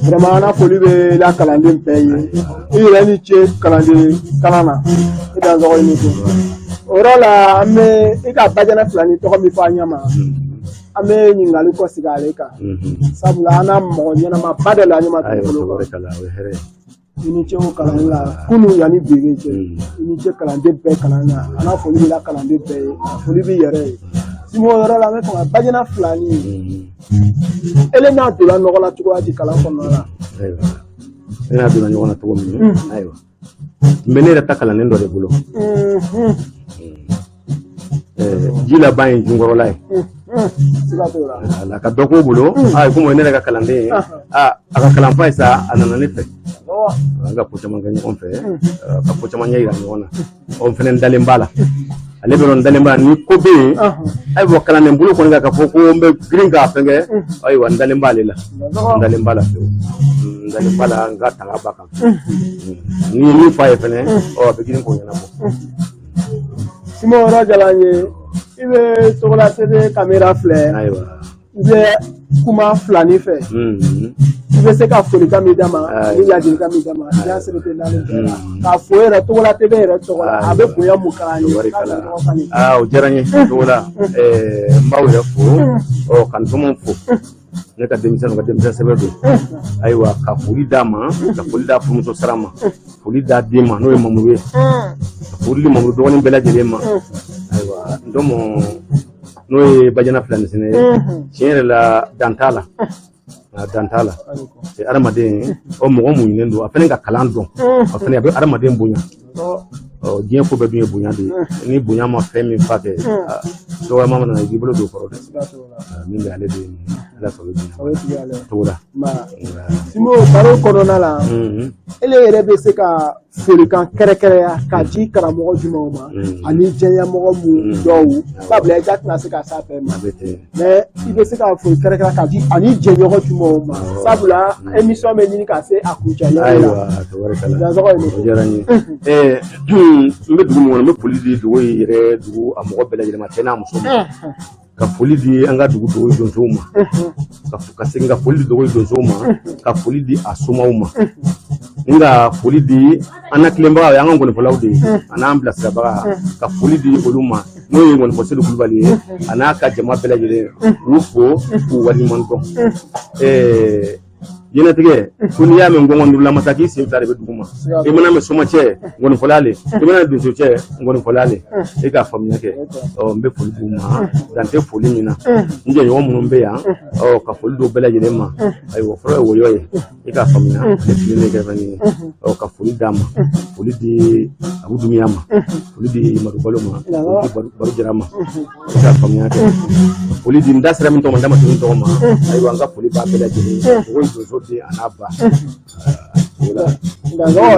Vraiment, an na foli bɛ la kalanden bɛɛ ye. I yɛrɛ ni ce kalanden kalan na. I dansɔgɔ i ni ce. O yɔrɔ la, an bɛ i ka Bajana Filani tɔgɔ min fɔ an ɲɛ ma, an bɛ ɲininkali kɔsegin ale kan. Sabula an n'a mɔgɔ ɲɛnama ba de la ɲɛ ma dugukolo kan. I ni ce o kalan la kunun yanni bi cɛ. I ni ce kalanden bɛɛ kalan na. An n'a foli bɛ la kalanden bɛɛ ye. Foli b'i yɛrɛ ye. Simo, o yɔrɔ la, an bɛ fɛ ka Bajana Filani, ele n'a donna nɔgɔ la cogoya di kalan kɔnɔna la? Ayiwa, ne n'a donna ɲɔgɔn na cogo min, ayiwa, n bɛ ne yɛrɛ ta kalanden dɔ de bolo. Ji laban ye junkɔrɔla ye. Siga t'o la. Wala ka dɔ k'o bolo, aa, komi o ye ne yɛrɛ ka kalanden ye, aa, a ka kalanfa ye sa, a nana ne fɛ. An ka ko caman kɛ ɲɔgɔn fɛ, ka ko caman ɲɛ yira ɲɔgɔn na. Ɔ, n fɛnɛ dalen b'a la, ale bɛ n dalen b'a la ni ko bɛ yen. Ayiwa, kalanden bolo kɔni kan ka fɔ ko n bɛ girin k'a fɛn kɛ. Ayiwa, n dalen b'ale la, n dalen b'a la fewu, n dalen b'a la, n ka tanga b'a kan. Ni ye min f'a ye fɛnɛ, ɔ, a bɛ girin k'o ɲɛnabɔ. Simo, yɔrɔ diyara n ye. I bɛ Togola TV caméra filɛ. Ayiwa. I bɛ kuma filani fɛ. I bɛ se ka folikan min d'a ma ani ladilikan min d'a ma, i y'a sɛbɛn naani bɛɛ la k'a fo yɛrɛ Togola TV yɛrɛ tɔgɔ la, a bɛ bonya mun kan ye. Aa, o diyara n ye. Togola, n b'aw yɛrɛ fo, ɔ, ka n tɔmɔ fo, ne ka denmisɛnnin, ka denmisɛn sɛbɛ don. Ayiwa, ka foli d'a ma, ka foli d'a furumuso sara ma, foli d'a den ma, n'o ye Mamuru ye, ka foli di Mamuru dɔgɔnin bɛɛ lajɛlen ma. Ayiwa, n tɔmɔ, n'o ye Bajana Filani Sɛnɛ ye, tiɲɛ yɛrɛ la, dan t'a la, dan t'a la. Adamaden, ɔ, mɔgɔ muɲunen don, a fana ka kalan dɔn, a fana a bɛ adamaden bonya. Ɔ, diɲɛ ko bɛɛ dun ye bonya de ye. Ni bonya ma fɛn min fa kɛ, dɔgɔyama mana na, i b'i bolo don o kɔrɔ dɛ. Min bɛ ale de ye, ala sɔrɔ bonya Togola. Simo, baro kɔnɔna la, ele yɛrɛ bɛ se ka folikan kɛrɛkɛrɛya k'a di karamɔgɔ jumɛnw ma ani diɲɛmɔgɔ mun dɔw, sabula i da tɛna se ka s'a bɛɛ ma, mais i bɛ se ka foli kɛrɛkɛrɛ k'a di ani jɛɲɔgɔn jumɛnw ma, sabula émission bɛ ɲini ka se a kuncɛ yɔrɔ la. Ayiwa, tabarikala, o diyara n ye. N bɛ dugu min kɔnɔ, n bɛ foli di dugu yɛrɛ, dugu a mɔgɔ bɛɛ lajɛlen ma, cɛ n'a muso ma. Ka foli di an ka dugu Dogoyi donsow ma, ka segin ka foli di Dogoyi donsow ma, ka foli di a somaw ma, n ka foli di an na tilenbagaw ye, an ka ngɔnifɔlaw de ye, a n'an bilasirabaga, ka foli di olu ma, n'o ye ngɔnifɔ Sedu Kulubali ye, a n'a ka jama bɛɛ lajɛlen, k'u fo k'u waleɲuman dɔn. Diɲɛlatigɛ ko n'i y'a mɛn ngɔngɔn duuru la masa k'i sen fila de bɛ dugu ma. I mana mɛn somacɛ, ngɔnifɔla le, i mana donsocɛ, ngɔnifɔla le, e k'a faamuya kɛ. Ɔ, n bɛ foli d'u ma, dan tɛ foli min na. N jɛɲɔgɔn minnu bɛ yan, ɔ, ka foli d'u bɛɛ lajɛlen ma. Ayiwa, fɔlɔ ye wɔyɔ ye, i k'a faamuya, ne sigilen ne kɛrɛfɛ ni ye. Ɔ, ka foli d'a ma, foli di Abu Dumiya ma, foli di Madu Balo ma, foli di Baro Jara ma, i k'a faamuya kɛ. Foli di, n da sera min tɔgɔ ma, n da ma se min tɔgɔ ma. Ayiwa, n ka foli b'a bɛɛ lajɛlen ye, Dogoyi donso den a n'a ba. O la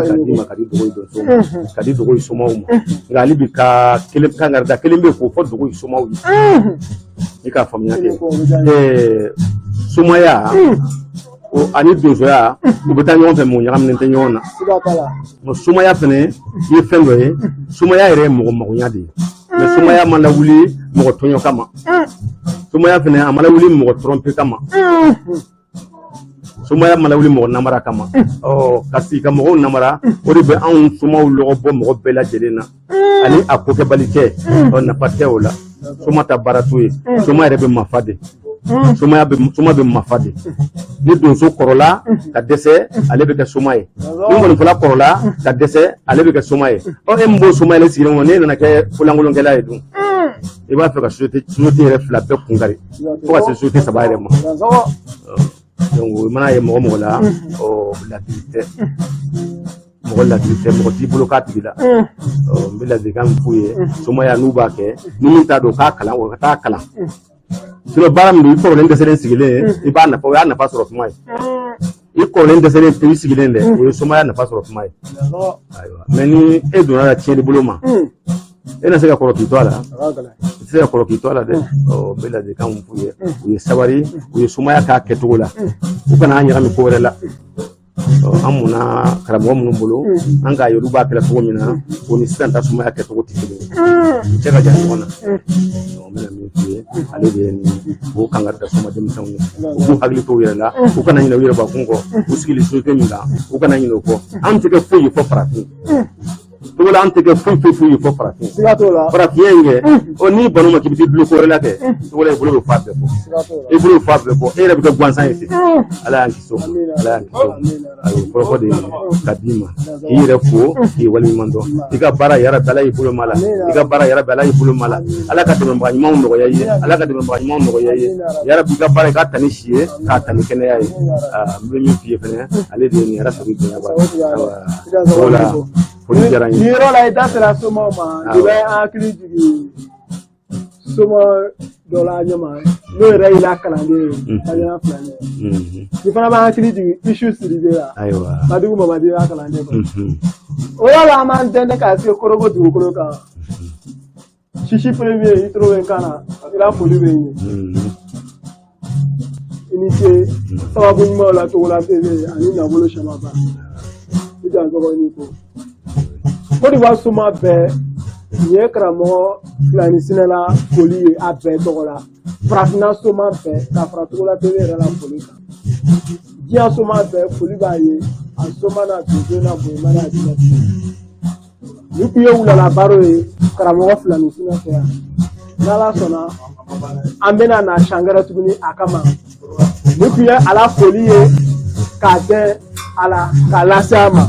ka di ma, ka di Dogoyi donso ma, ka di Dogoyi somaw ma. Nka hali bi, ka kelen kangarida kelen bɛ k'o fɔ Dogoyi somaw ye, i k'a faamuya kɛ. Somaya ani donsoya, u bɛ taa ɲɔgɔn fɛ, mɔgɔ ɲagaminen tɛ ɲɔgɔn na. Somaya fɛnɛ ye fɛn dɔ ye, somaya yɛrɛ ye mɔgɔ magonya de ye, mais somaya ma lawuli mɔgɔ tɔɲɔ kama. Somaya fɛnɛ a ma lawuli mɔgɔ tromper kama. Somaya ma lawuli mɔgɔ namara kama. Ɔ, ka sigi ka mɔgɔw namara, o de bɛ anw somaw lɔgɔ bɔ mɔgɔ bɛɛ lajɛlen na, ani a kokɛbali kɛ. Ɔ, nafa tɛ o la. Soma ta baara t'o ye. Soma yɛrɛ bɛ mafa de, somaya bɛ, soma bɛ mafa de. Ni donso kɔrɔla ka dɛsɛ, ale bɛ kɛ soma ye. Ni ngɔnifɔla kɔrɔla ka dɛsɛ, ale bɛ kɛ soma ye. Ɔ, e min b'o soma yɛrɛ sigilen kɔnɔ, n'e nana kɛ kolankolonkɛla ye dun, i b'a fɛ ka société yɛrɛ fila bɛɛ kun kari, fo ka se société saba yɛrɛ ma. Donc o mana ye mɔgɔ mɔgɔ la, ɔ, ladili tɛ, mɔgɔ ladili tɛ, mɔgɔ t'i bolo k'a tigi la. N bɛ ladilikan min f'u ye, somaya n'u b'a kɛ, ni min t'a dɔn, k'a kalan, o ka taa kalan. Sinon baara min don, i kɔrɔlen dɛsɛlen sigilen, i b'a nafa, o y'a nafa sɔrɔ tuma ye. I kɔrɔlen dɛsɛlen pewu sigilen dɛ, o ye somaya nafa sɔrɔ tuma ye. Ayiwa, mais ni e donna la tiɲɛni bolo ma, e na se ka kɔrɔ k'i to a la, i tɛ se ka kɔrɔ k'i to a la dɛ. Ɔ, n bɛ ladilikan min f'u ye, u ye sabali, u ye somaya k'a kɛcogo la, u kana ɲagami ko wɛrɛ la. An munna karamɔgɔ minnu bolo, an k'a ye olu b'a kɛla cogo min na, o ni sisan ta sumaya kɛcogo tɛ kelen ye, u cɛ ka jan ɲɔgɔn na. N bɛna min f'i ye, ale de ye nin ye. O kan ka da soma denmisɛnw ye, u k'u hakili to u yɛrɛ la, u kana ɲinɛ u yɛrɛ bakun kɔ. U sigili société min kan, u kana ɲinɛ o kɔ. An tɛ kɛ foyi ye fɔ farafin. Togola, an tɛ kɛ foyi foyi foyi ye fɔ farafin. Siga t'o la. Farafinya in kɛ, ɔ, n'i ban'o ma k'i bɛ t'i dulon ko wɛrɛ la kɛ, Togola, i bolo bɛ fɔ a bɛɛ kɔ, i bolo bɛ fɔ a bɛɛ kɔ, e yɛrɛ bɛ kɛ gansan ye ten. Ala y'an kisi o ma, Ala y'an kisi o ma. Ayiwa, kɔrɔfɔ de ye ka d'i ma, k'i yɛrɛ fo, k'i waleɲuman dɔn i ka baara. Yarabi, Ala y'i bolo ma la, i ka baara, yarabi, Ala y'i bolo ma la. Ala ka dɛmɛbaga ɲumanw nɔgɔya i ye, Ala ka dɛmɛbaga ɲumanw nɔgɔya i ye. Yarabi, i ka baara, i k'a ta ni si ye, k'a ta ni kɛnɛya ye. N bɛ min f'i ye fɛnɛ, ale de ye nin. Ala sago bonya b'a la. Togola, foli diyara n ye. Nin yɔrɔ la, i da sera somaw ma, nin bɛ an hakili jigin. Soma dɔ la ɲɛma n'o yɛrɛ y'i la kalanden ye Bajɛnɛ Filani ye. Nin fana b'an hakili jigin Isu Sidibe la. Ayiwa. Badugu Mamadi y'a kalanden kɔni. O yɔrɔ la an b'an dɛndɛn ka se Korogo dugukolo kan. Sisi premier i toro bɛ n kan na i la foli bɛ yen. I ni ce sababu ɲumanw la Togola TV ani Nabolo Samaba. I jansogo i ni ko. Côte d'Ivoire soma bɛɛ nin ye karamɔgɔ Filani Sinɛ la foli ye a bɛɛ tɔgɔ la. Farafinna soma bɛɛ ka fara Togola TV yɛrɛ la foli kan. Diɲɛ soma bɛɛ foli b'a ye a soma n'a donso n'a bonya n'a jinɛ. Nin tun ye wulala baro ye karamɔgɔ Filani Sinɛ fɛ yan. N'Ala sɔnna an bɛna na siɲɛ wɛrɛ tuguni a kama. Nin tun ye a la foli ye k'a dɛn a la k'a lase a ma.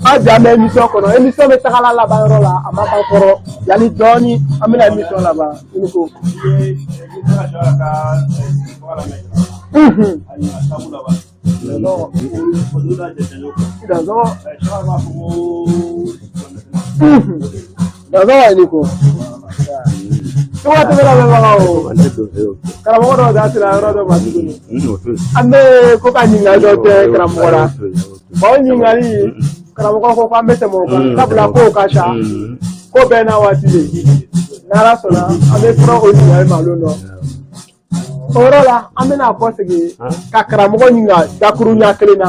An bi an bɛ émission kɔnɔ, émission bɛ tagala laban yɔrɔ la, a ma ban kɔrɔ yanni dɔɔni an bɛna émission laban. I ni ko. Danzɔgɔ i ni ko. Togola TV lamɛnbagaw karamɔgɔ dɔw da sera yɔrɔ dɔ ma tuguni. An bɛ ko ka ɲininkali dɔ kɛ karamɔgɔ la. O ɲininkali karamɔgɔ ko k'an bɛ tɛmɛ o kan sabula kow ka ca ko bɛɛ n'a waati de. N'Ala sɔnna an bɛ fura o ɲininkali ma don dɔ. O yɔrɔ la an bɛna kɔsegin ka karamɔgɔ ɲininka dakuru ɲɛ kelen na.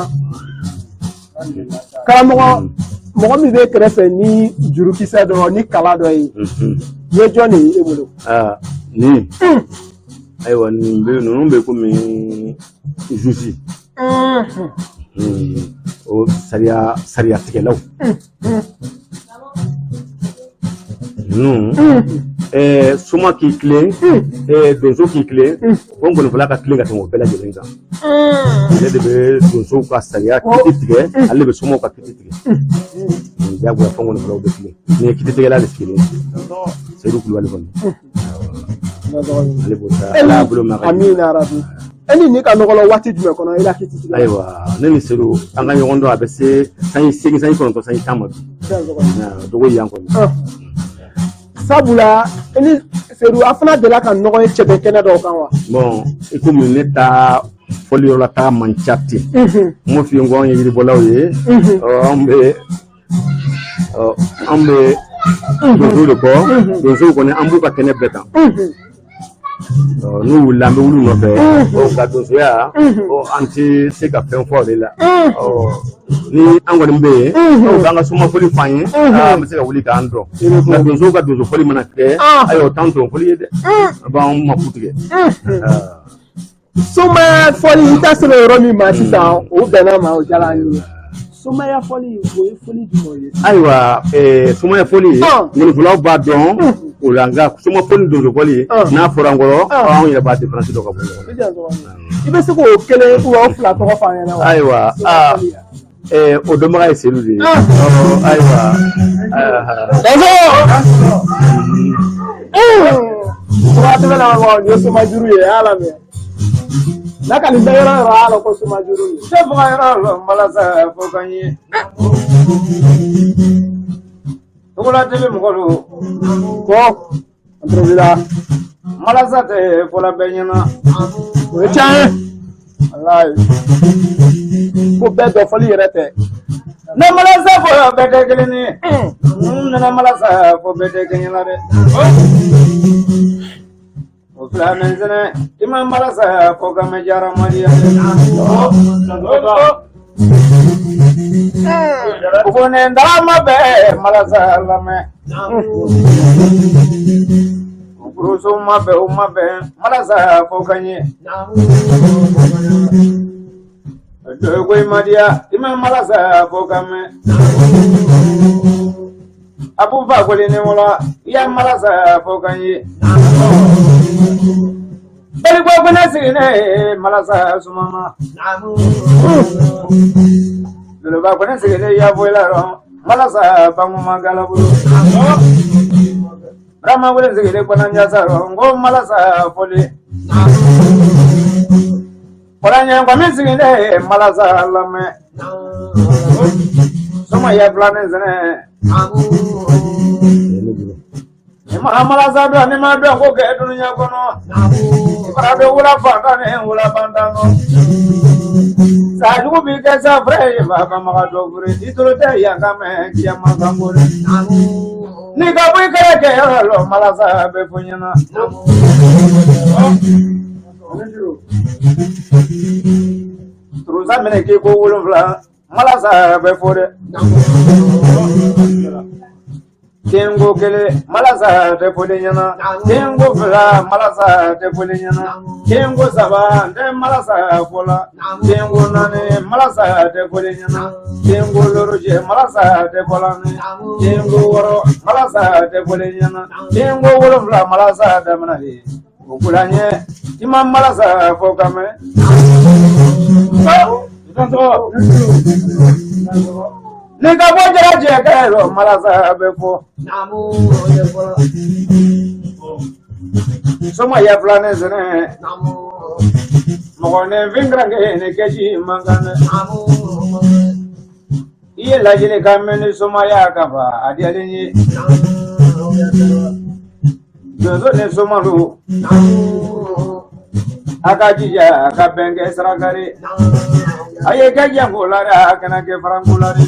Karamɔgɔ mɔgɔ min bɛ kɛrɛfɛ ni jurukisɛ dɔ ni kala dɔ ye, i ye jɔn de ye e bolo? Nin ayiwa nin bɛ ninnu bɛ komi juge o sariya sariyatigɛlaw ninnu soma k'i tilen donso k'i tilen o ngɔnifɔla ka tilen ka tɛmɛ o bɛɛ lajɛlen kan. Ale de bɛ donsow ka sariya kiti tigɛ, ale de bɛ somaw ka kiti tigɛ. Nin diyagoya fo ngɔnifɔlaw bɛ tilen. Nin ye kititigɛla de sigilen ye Seyidu Kulubali kɔni. Ale b'o ta Ala y'a bolo mɛn a ka. Amina rabi. E ni nin ka nɔgɔ la waati jumɛn kɔnɔ i la kiti tigɛ? Ayiwa ne ni Seyidu an ka ɲɔgɔn dɔn a bɛ se sanji 8 sanji 9 sanji 10 ma bi. Dogo yan kɔni. Sabula e ni Seyidu a fana delila ka ɲɔgɔn ye cɛbɛ kɛnɛ dɔw kan wa? Bon i komi ne ta fɔli yɔrɔ la taa man ca ten. N m'o f'i ye ko anw ye yiribɔlaw ye. An bɛ donsow de kɔ. Donsow kɔni an b'u ka kɛnɛ bɛɛ kan. N'u wulila an bɛ wuli u nɔfɛ. Nka donsoya an tɛ se ka fɛn fɔ o de la. Ni an kɔni bɛ yen, n'u b'an ka somafoli f'an ye, an bɛ se ka wuli k'an dɔn. Nka donsow ka donsofoli mana kɛ, ayiwa o t'an tɔn foli ye dɛ. A b'an mako tigɛ. Somaya fɔli i ta sera yɔrɔ min ma sisan o bɛnna ma o diyara an ye. Somaya fɔli o ye fɔli jumɛn ye? Ayiwa somaya fɔli ngɔnifɔlaw b'a dɔn o la, nka soma fɔli donso fɔli n'a fɔra an kɔrɔ anw yɛrɛ b'a différence dɔn ka bɔ ɲɔgɔn na. I bɛ se k'o kelen ou o fila tɔgɔ fɔ an ɲɛna wa? Ayiwa o dɔnbaga ye Seyidu de ye. Ayiwa. Togola TV lamɛnbagaw nin ye somajuru ye a y'a lamɛn. N'a ka nin bɛɛ yɔrɔ yɔrɔ a y'a dɔn ko somajuru ye. Cɛ faga yɔrɔ lɔ malasa fo ka ɲɛ. Togola TV mɔgɔ don. Ko an turobila. Malasa tɛ fɔla bɛɛ ɲɛna. O ye tiɲɛ ye. Walayi. Ko bɛɛ dɔ fɔli yɛrɛ tɛ. Ne malasa fɔ bɛɛ tɛ kelen ye. N nana malasa fɔ bɛɛ tɛ kelen la dɛ. O fila min sɛnɛ i ma malasa fɔ ka mɛn jara madiya. Ko ne dama bɛɛ malasa lamɛn. Kuruso ma bɛn o ma bɛn malasa fɔ ka ɲɛ. Dogo i madiya i ma malasa fɔ ka mɛn. A b'u fa koli ni wala i ya malasa fɔ ka ɲɛ. Baliko fana sigilen malasa sumama. Loloba kɔni sigilen ya foyi la rɔ malasa banguma galabolo. Rama wele sigilen kɔnɔ ɲasa rɔ n ko malasa fɔli. Kɔrɔɲɛ kɔmi sigilen malasa lamɛn. Soma ya filanin sɛnɛ. Maa malasa dɔn ni ma dɔn ko kɛ dunuya kɔnɔ. Fara bɛ wula fantan ni wula bantan nɔ. Sajugu b'i kɛ safurɛ ye ba maga dɔ fure. I tolo tɛ yan ka mɛn kiyama kan ko dɛ. N'i ka bɔ i kɛrɛ kɛ yɔrɔ lɔ malasa bɛ fɔ ɲɛna. Turusa minɛ k'i ko 7 malasa bɛ fɔ dɛ. Kengo kelen malasa tɛ fɔli ɲɛna. Kengo fila malasa tɛ fɔli ɲɛna. Kengo saba tɛ malasa fɔla. Kengo naani malasa tɛ fɔli ɲɛna. Kengo loro jɛ malasa tɛ fɔla ni. Kengo wɔɔrɔ malasa tɛ fɔli ɲɛna. Kengo 7 malasa daminɛ ye. O kula ɲɛ i ma malasa fɔ ka mɛn. Ni ka bɔ jara jɛ kɛ lɔ malasa bɛ fɔ. Soma ya fila ni sɛnɛ. Mɔgɔninfin garankɛ ni kɛji man kan dɛ. I ye lajɛli ka mɛn ni somaya ka fa a diyalen ye. Donso ni somalu a ka jija a ka bɛn kɛ sarakari. A ye kɛ jɛnko la dɛ a kana kɛ faranko la dɛ.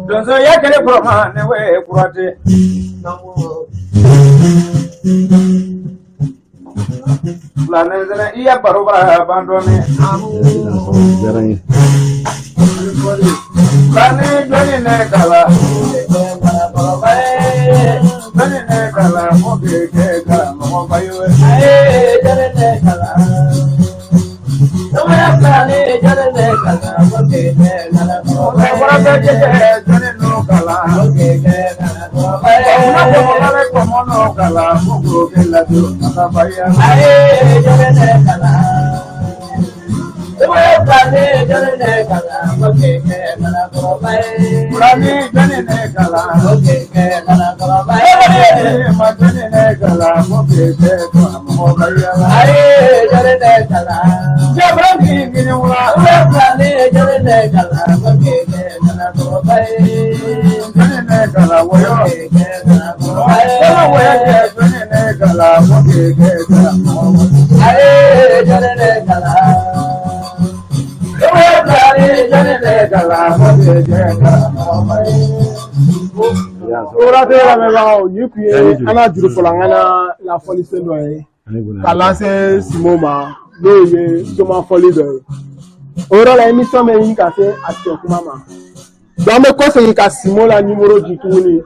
Donso ya kɛlɛ kɔrɔma ne we kurate. Filanin sɛnɛ i ya baro bara ban dɔɔnin. Diyara n ye. Filanin jɔnni ne kala. Jɔnni ne kala mo k'e kɛ karamɔgɔba ye. Kɔrɔ bɛ jɛ jɔnni n'o kala. Kɔmɔ kɔmɔ kala kɔmɔ n'o kala mo k'o kɛ ladon masaba ya. Filanin jɔnni ne kala. Ma jɔnni ne kala mo k'e kɛ karamɔgɔba ye. Jabra k'i gini wula. Jɔnni ne kala wɔyɔ. Kɔlɔ wɔyɔ jɛ jɔnni ne kala mo k'e kɛ karamɔgɔba ye. Jɔnni ne kala mo k'e kɛ karamɔgɔba ye. Togola TV lamɛnbagaw nin tun ye an ka jurufɔlaŋana la fɔlisen dɔ ye ka lase Simo ma n'o ye soma fɔli dɔ ye. O yɔrɔ la émission bɛ ɲini ka se a tigɛ kuma ma. Donc an bɛ kɔsegin ka Simo la numéro di tuguni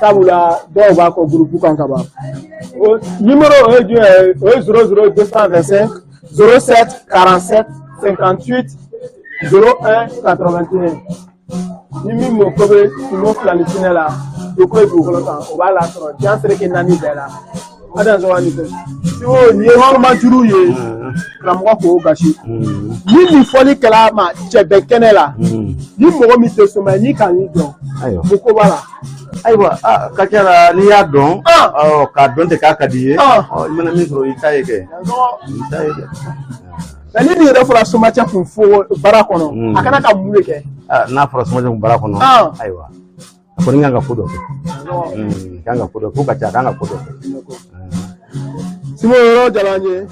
sabula dɔw b'a kɔ groupe kan ka ban. O numéro o ye jumɛn ye? O ye 00 225 07 47 58 01 81. Ni min mako bɛ Simo filani sinɛ la doko ye dugukolo kan o b'a lasɔrɔ diɲɛ seleke 4 bɛɛ la. A dan sɔgɔma ni fɛ. Simo nin ye hɔrɔnmajuru ye karamɔgɔ k'o gasi. Ni nin fɔli kɛla ma cɛ bɛɛ kɛnɛ la ni mɔgɔ min tɛ soma ye n'i ka n'i dɔn mun ko b'a la. Ayiwa a ka ca la n'i y'a dɔn k'a dɔn ten k'a ka di i ye i mana min sɔrɔ i ta ye kɛ i ta ye kɛ. Nka ni nin yɛrɛ fɔra somacɛ kun fo baara kɔnɔ a kana ka mun de kɛ. N'a fɔra somacɛ kun baara kɔnɔ ayiwa a kɔni kan ka ko dɔ kɛ. Kan ka ko dɔ kɛ ko ka ca a kan ka ko dɔ kɛ. Simo yɔrɔ diyara n ye.